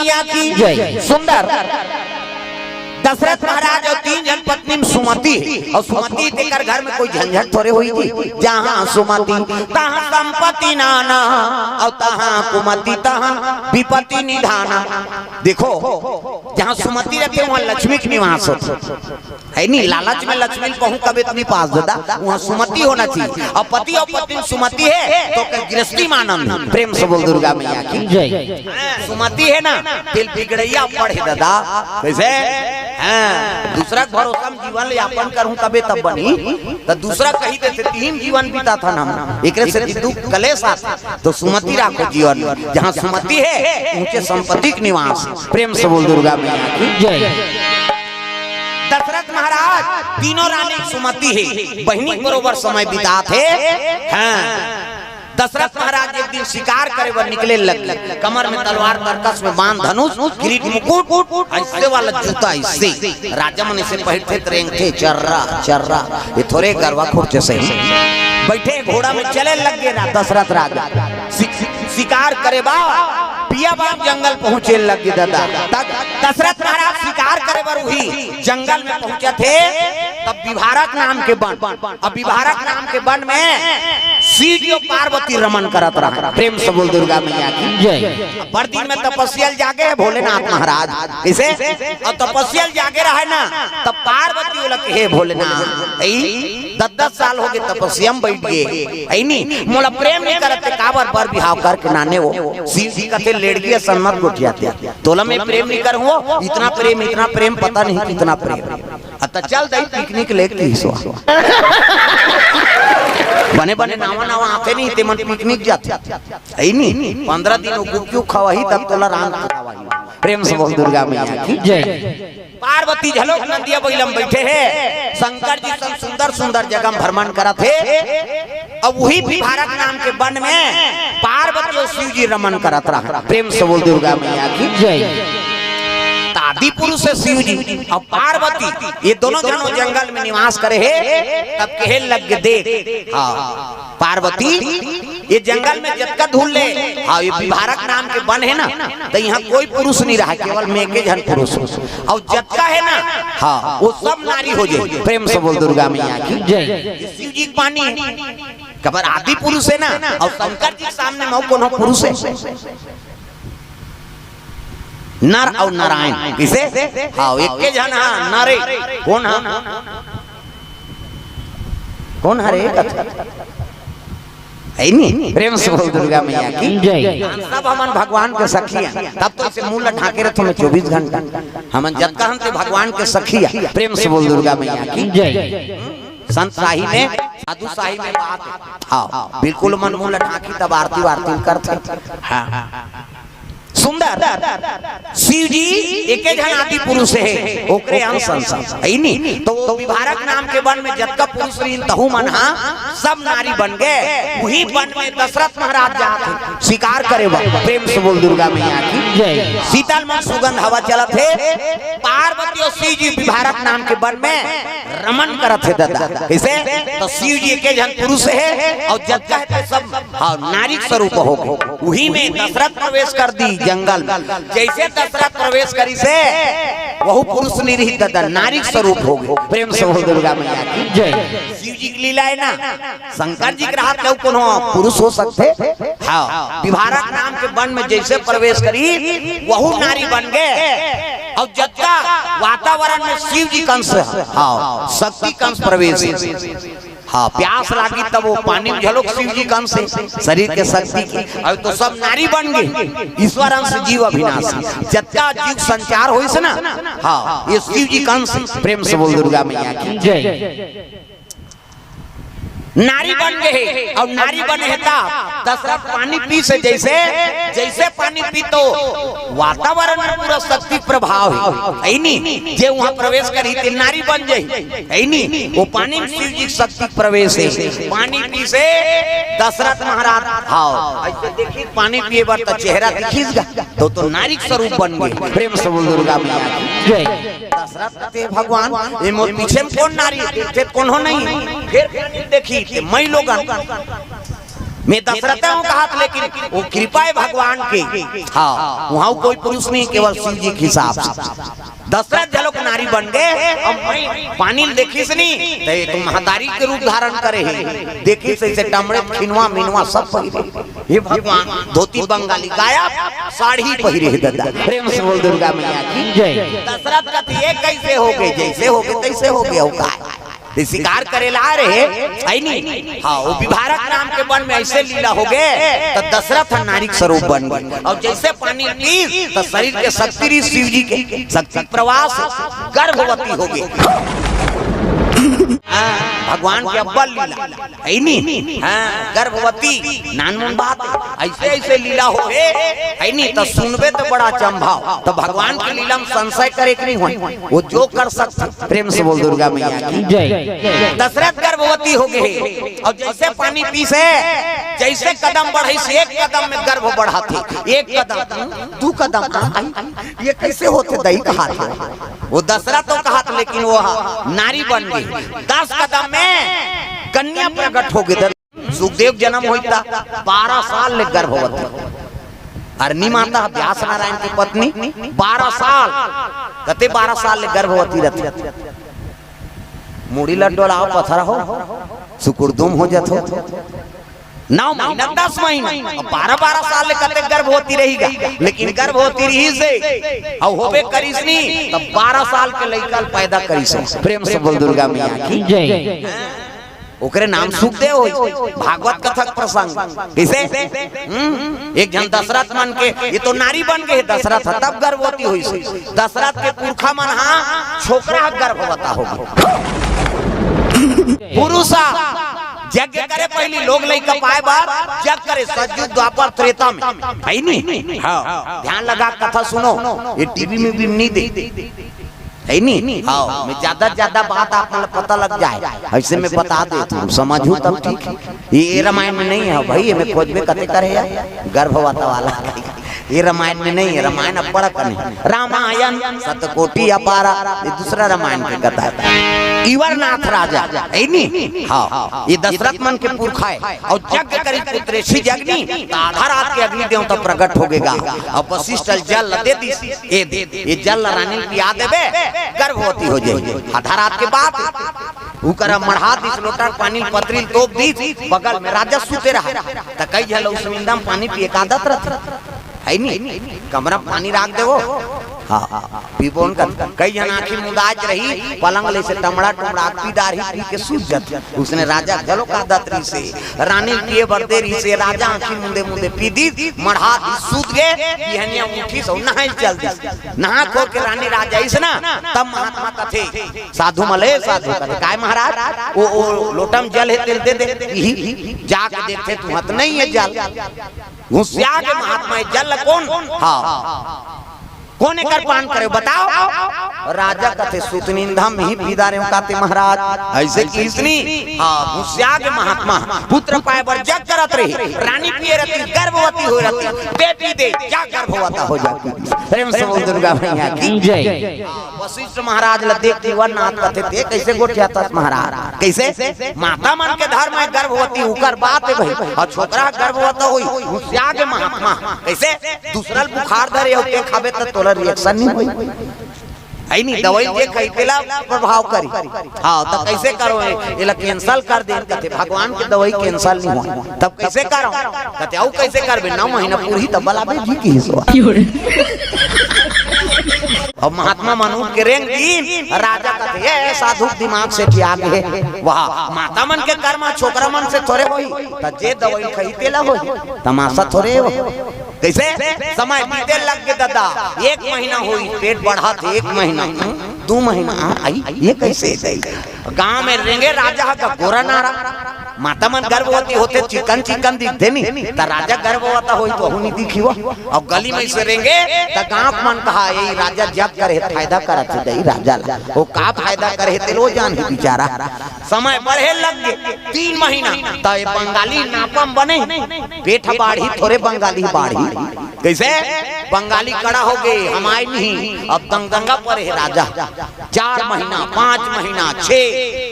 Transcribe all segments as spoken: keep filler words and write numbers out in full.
मैया की जय। सुंदर। दशरथ महाराज अउ तीन झन पत्नी में सुमति हे, अउ सुमति तेकर घर में कोई झंझट थोरे होही जी। जहाँ सुमति तहाँ संपत्ति नाना, अउ तहाँ कुमति तहाँ विपत्ति निधाना। देखो, जहाँ सुमति रहिथे, वहाँ लक्ष्मी के निवास होथे। हे नी, लालच में लक्ष्मी ल कहूँ कबे त नी पास ददा, वहाँ सुमति होना चाहिए। अउ पति अउ पत्नी में सुमति हे, त ओकर गृहस्थी में आनंद हे। प्रेम से बोल दुर्गा मैया की। जय। सुमति हे ना, तेला बिगड़इया पड़े ददा। कइसे? हाँ, दूसरा के भरोसा में जीवन यापन करहूँ तबे तब बनही, त दूसरा कहि देथे, "तिही म जीवन बिताथन हम।" एकरे से दुख कलेश आथे, त सुमति राखो जीवन में। जहाँ सुमति हे, उहँचे संपत्ति के निवास। प्रेम से बोल दुर्गा मैया की। जय। दशरथ महाराज तीनों रानी सुमति हे, बहिनी बरोबर समय बिताथे। हाँ, दशरथ महाराज एक दिन शिकार करे बर निकले लगे, कमर में तलवार, तरकस में बाण, धनुष, किरीट, मुकुट, अइसे वाला जूता, अइसे राजा मन अइसे पहिरथे, त रेंगथे, चर्रा चर्रा, ये थोरे गरवा खुर जइसे बइठे घोड़ा में चले लगे रा-, दशरथ राजा शि-, शिकार करे बर पिया बाप जंगल पहुँचे लगे ददा। त दशरथ महाराज शिकार करे बर उही जंगल में पहुँचथे, तब विभारक नाम के बन, अब विभारक नाम के बन में शिव जी अउ पार्वती रमन करत रहा। प्रेम से बोल दुर्गा मैया की। जय। बड़ दिन में तपस्या ल जागे हे भोलेनाथ महाराज। कइसे? अउ तपस्या ल जागे रहे ना, तब पार्वती ओला कहे, "हे भोलेनाथ, ई दस दस साल होगे तपस्या में बइठ गे, हे नी, मोला प्रेम नी करत हे, काबर बर बिहाव करके नाने हो?" शिव जी कथे, "लेड़की असन मत गोठियाते, तोला मैं प्रेम नी करहूँ, इतना प्रेम, इतना प्रेम, पता नहीं कितना प्रेम।" अ, त चल दई पिकनिक लेके किहिस वा। बने बने नावा नावा आथे नी, तेमन पिकनिक जाथे। हे नी, पंद्रह दिन वो गुपचुप खवाही, तब तोला रांध के खवाही। प्रेम से बोल दुर्गा मैया की। जय। पार्वती घलोक नंदिया बइला म बइठे हे, शंकर जी संग सुंदर सुंदर जगह म भ्रमण करत हे। अब उही विभारक नाम के बन में पार्वती अउ शिव जी रमन करत रहा। प्रेम से बोल दुर्गा मैया की। जय। त आदि पुरुष हे शिव जी अउ पार्वती, ये दोनों झन जंगल में निवास करे हे। तब कहे लग गे, देख, हाँ, पार्वती, ये जंगल में जतका धुर ले, हाँ, ये विभारक नाम के बन हे ना, त इहाँ कोई पुरुष नी रहा, केवल मैं एके झन पुरुष हूँ। अउ जतका हे ना, हाँ, वो सब नारी हो जाही। प्रेम से बोल दुर्गा मैया की। जय। ये शिव जी के बानी हे, काबर आदि पुरुष हे ना, अउ शंकर जी के सामने म कोनो पुरुष हे? नर अउ नारायण। कइसे? हाँ, एके झन हा, नर हे। कोन हा? कोन हरे? हे नी? प्रेम से बोल दुर्गा मैया की। जय। सब हमन भगवान के सखी हन, तब तो अइसे मुँह ल ढाके रथन चौबीस घंटा। हमन जतका हन ते भगवान के सखी हन। प्रेम से बोल दुर्गा मैया की। जय। संत साही में, साधु साही में बात हे। हाँ, बिल्कुल मन मुँह ल ढाकी तब आरती वारती करथे। हाँ। सुंदर। शिव जी एके झन आदि पुरुष हे, ओकरे अंश अंश, हे नी? त वो विभारक नाम के बन में जतका पुरुष रहिन, तहू मन हा सब नारी बन गे। उही बन में दशरथ महाराज जात हे शिकार करे बर। प्रेम से बोल दुर्गा मैया की। जय। शीतल मन सुगंध हवा चलत हे। पार्वती अउ शिव जी विभारक नाम के बन में रमन करत हे ददा। कइसे? त शिव जी एके झन पुरुष हे अउ जतका हे ते सब, हाँ, नारी के स्वरूप होगे। उही में दशरथ प्रवेश कर दिस जंगल में। जइसे दशरथ प्रवेश करिस हे, वहू पुरुष नी रहिस ददा, नारी के स्वरूप होगे। प्रेम से बोल दुर्गा मैया की। जय। शिव जी के लीला हे ना, शंकर जी के रहत ले कोनो पुरुष हो सकथे? हाँ, विभारक नाम के बन में जइसे प्रवेश करिस, वहू नारी बन गे। अउ जतका वातावरण में शिव जी के अंश हे, हाँ, शक्ति के अंश प्रवेश हे। हाँ, प्यास लागी तब वो पानी में घलोक शिव जी के अंश हे, शरीर के शक्ति के। अब तो सब नारी बन गे, ईश्वर अंश जीव अविनाशी। जतका जीव संचार होइस ना, हाँ, ये शिव जी के अंश हे। प्रेम से बोल दुर्गा मैया की। जय। नारी बन गे हे, अउ नारी बने हे त दशरथ पानी पीस हे, जइसे, जइसे पानी पीस त वातावरण में पूरा शक्ति प्रभाव हे, हे नी? जे उहाँ प्रवेश करही ते नारी बन जाही, हे नी? वो पानी में शिव जी के शक्ति प्रवेश हे। पानी पीस हे दशरथ महाराज, हाँ, अइसे देखिस पानी पिए बर त चेहरा दिखिस गा, त, त नारी के स्वरूप बन गे। प्रेम से बोल दुर्गा मैया की। जय। दशरथ कथे, "भगवान, ये मोर पीछे में कोन नारी हे? देखथे त कोनो नहीं।" फेर पानी देखिस ते माईलोगन, मैं दशरथ हूँ कहत, लेकिन वो कृपा है भगवान के। हाँ, वहाँ कोई पुरुष नहीं, केवल शिव जी के हिसाब से। दशरथ घलोक नारी बन गए। अब मैं पानी ल देखिस नहीं, तो ये तो महतारी के रूप धारण करे है। देखिस ऐसे टमड़े, खिनवा मिनवा सब पहिरे। हे भगवान, धोती बंगाली गायब, साड़ी पहिरे है दादा। प्रेम से बोल दुर्गा मैया की जय। दशरथ कथे, ये कैसे हो गए? जैसे हो गए तैसे हो गए, हो का? ते शिकार करे ला रहे, है नी? हाँ, वो विभारक नाम के वन में ऐसे लीला हो गए, तो दशरथ नारी के स्वरूप बन गए। और जैसे पानी पीस, तो शरीर के शक्ति रही शिव जी के, शक्ति प्रवाह से गर्भवती हो गई। हाँ, भगवान के अब्बल लीला, है नी? हाँ, गर्भवती, नानमुन बात, ऐसे ऐसे लीला हो हे, है नी? तो सुनबे तो बड़ा अचंभा हो। तो भगवान की लीला में संशय करे कि नहीं होय? वो जो कर सकते। प्रेम से बोल दुर्गा मैया की जय। दशरथ गर्भवती हो गए, और जैसे पानी पीस है, जैसे कदम बढ़ाइस, एक कदम में गर्भ बढ़ाथे, एक कदम, दू कदम, हाँ, आई, ये कैसे होथे दई कहत हे। वो दशरथ तो कहत, लेकिन वो नारी बन गई। दस कदम में कन्या प्रकट हो गई। सुखदेव जन्म होइस त बारह साल ले गर्भवती। अरनी माता व्यास नारायण की पत्नी, बारह साल, कते बारह साल ले गर्भवती रथे। मुड़ी ल डोलाव पथरा हो, सुकुरदुम हो जाथो। नौ महीना, दस महीना, अब बारह बारह साल ले कते गर्भवती रहिगा, लेकिन गर्भवती रहिस हे, अउ होबे करिस नी, तब बारह साल के लइका ल पैदा करिस हे। प्रेम से बोल दुर्गा मैया की जय। ओकरे नाम सुखदेव होइस। भागवत कथा के प्रसंग। कइसे? हम्म, एक झन दशरथ मन के, ये तो नारी बन गए हे, दशरथ ह तब गर्भवती होइस। दशरथ के पुरखा मन हा छोकरा ह गर्भवता हो गए। पुरुष ह यज्ञ करे पहिली लोग लइका पाए बर यज्ञ करे, सतयुग द्वापर त्रेता में, है नी? हाँ, ध्यान लगा कथा सुनो, ये टीवी में भी नहीं दे। है नी? हाँ, मैं ज्यादा ज्यादा बात आप मन ल पता लग जाए, ऐसे मैं बता देथों, समझहू तब ठीक हे। ये रामायण में नहीं हे भाई, ये मैं खोजबे कते करे यार, गर्भवता वाला। ये रामायण में नहीं हे, रामायण अब्बड़ कन हे। रामायण सतकोटि अपारा, ये दूसरा रामायण के कथा हे। इवरनाथ राजा, है नी? हाँ, ये दशरथ मन के पुरखा हे। अउ यज्ञ करिस पुत्रेष्ठी जगनी, त आधा रात के अग्नि देवता प्रकट हो गेगा। अउ वशिष्ठ ल जल ल दे दिस, ए दे, ये जल ल रानी ल पिया देबे, गर्भवती हो जाही। आधा रात के बात, उकरा मढ़ा दिस, लोटा पानी ल पतरी ल तोप दिस, बगल में राजा सुते रहा। त कई झन उसनिंदा म पानी पिए के आदत रथे, है नी? कमरा में पानी राख देवो। हाँ, पीबो न कर। कई झन आँखी मुंदात रही, पलंग ले से टमड़ा टुमड़ा पी डारही, पी के सूत जात। उसने राजा घलो का आदत रहिस हे, रानी पिए बर दे रहिस हे, राजा आँखी मुंदे मुंदे पी दिस, मढ़ा दिस, सूत गे, बिहनिया उठिस अउ नहाए चल दिस। नहा खो के रानी राजा आइस ना, तब महात्मा कथे, साधु मन ल, साधु कथे, काय महाराज, ओ, ओ लोटा म जल हे तेला दे दे, इही, जाके देखथे तुहत नहीं हे जल। घुसिया के महात्मा, ये जल ल कोन? हाँ। कोन एकर पान करे, बताओ? राजा कथे, सुतनिंदा म ही पी डारेंव काते महाराज। ऐसे किहिस नी? हाँ, घुसिया के महात्मा, पुत्र पाए बर जग करत रही, रानी पिए रहती, गर्भवती हो रहती, बेटी दे, जा गर्भवता हो जाती। प्रेम से बोल दुर्गा मैया की जय। वशिष्ठ महाराज ल देख के इवरनाथ कथे, ते कइसे गोठियाथस महाराज? कइसे? माता मन के धर्म हे गर्भवती, उकर बात हे भाई। अउ छोकरा ह गर्भवती होही, घुसिया गे महात्मा। कइसे? दूसरा ल बुखार धरे अउ ते खाबे त तोला reaction नहीं होही। है नी, दवाई जे खाही तेला प्रभाव करी। हाँ, त कइसे करो? एला cancel कर दे, कथे भगवान के दवाई cancel नहीं होय। तब कइसे करो? कथे, अउ कइसे करबे? नौ महीना पूरही तब बलाबे जी किहिस। अब महात्मा मन उठ के रेंग दिन, राजा कथे, ए, साधु के दिमाग सेठिया गे हे। वाह, माता मन के कर्म छोकरा मन से थोरे होही, त जे दवाई खाही तेला होही, तमाशा थोरे हो। कइसे? समय बीते लग गे दादा, एक महीना होही, पेट बढ़ाथे, एक महीना, दू महीना, आ, आई, ये कइसे दई? गांव में रेंगे राजा ह का गोरा नारा, माता मन गर्भवती होथे, चिकन चिकन दिखथे नी, त राजा गर्भवता होही त ओहू नी दिखी वो। अउ गली में से रेंगे त गांव के मन कहा, "ए राजा जग करे हे, फायदा करत हे दई राजा ला।" ओ का फायदा करे हे तेला ओ जानही बिचारा। समय बढ़े लग गे, तीन महीना, त ए बंगाली नापा म बने, पेट ह बाढ़ही थोरे बंगाली बाढ़ही। कइसे? बंगाली कड़ा हो गे, हम आए नहीं, अब दंगदंगा पर हे राजा। चार महीना, पांच महीना, छह,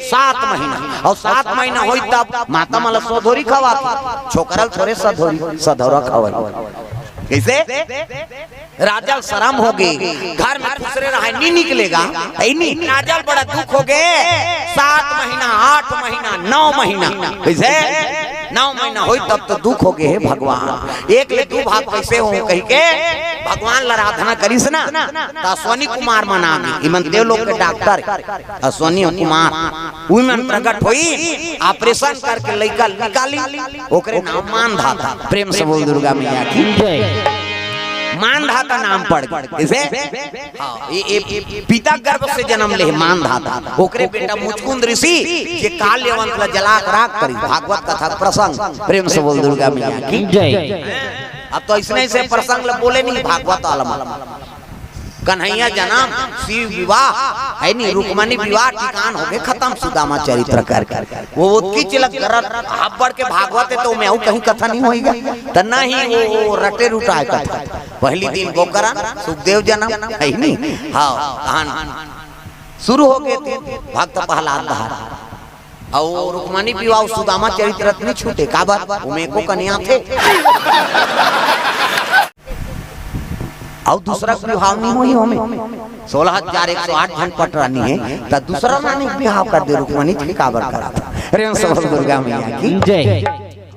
सात महीना, अउ सात महीना होई तब माता मन ल सधौरी खवाथे, छोकरा ल थोरे सधौरी, सधौरा खवाई। कइसे? राजा ल सरम हो गे, घर में खुसरे रहे, नी निकले गा, ऐ नी। राजा ल बड़ा दुख हो गे, सात महीना, आठ महीना, नौ महीना, कइसे? नौ महीना होई तब तो दुख हो गे हे भगवान। एक ले दू भाग कइसे हो कहिके भगवान ल आराधना करिस ना, त अश्वनी कुमार मन आ गे, इमन देव लोग के डॉक्टर अश्वनी कुमार, उही मन प्रकट होई, ऑपरेशन करके लइका निकाली, ओकरे नाम मानधाता। प्रेम से बोल दुर्गा मैया की। जय। मानधाता नाम पड़ गे। कइसे? हाँ, ये, ये पिता गर्भ से जन्म ले मानधाता, ओकरे बेटा मुचकुंद ऋषि, जे काल यवन ल जला के राख करी। भागवत कथा प्रसंग, प्रेम से बोल दुर्गा मैया की। जय। अब तो अइसने से प्रसंग ल बोले नहीं भागवत वाला मन। कन्हैया जन्म, शिव विवाह, है नी, रुक्मणी विवाह, ठिकान हो गे खत्म, सुदामा चरित्र करके। वो ओतकी चिलक गरत, हब्बड़ के भागवत हे, त ओमे अउ कहीं कथा नहीं होई गा। त नहीं, वो, वो रटे रुटा हे कथा। पहली दिन गोकरण, सुखदेव जन्म, है नी? हाँ, कहान शुरू हो गे थे, भक्त प्रहलाद बहार। अउ रुक्मणी विवाह, सुदामा चरित्र नहीं छूटे, काबर? ओमे एको कन्या थे। अउ दूसरा के बिहाव नहीं होई ओमे। सोलह हजार एक सौ आठ झन पटरानी हे, त दूसरा रानी के बिहाव कर दे, रुक्मणी जी काबर करत? प्रेम से बोल दुर्गा मैया की। जय।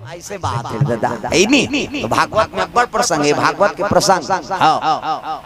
अइसे बात हे दादा, ऐ नी? त भागवत में अब्बड़ प्रसंग हे, भागवत के प्रसंग। हाँ।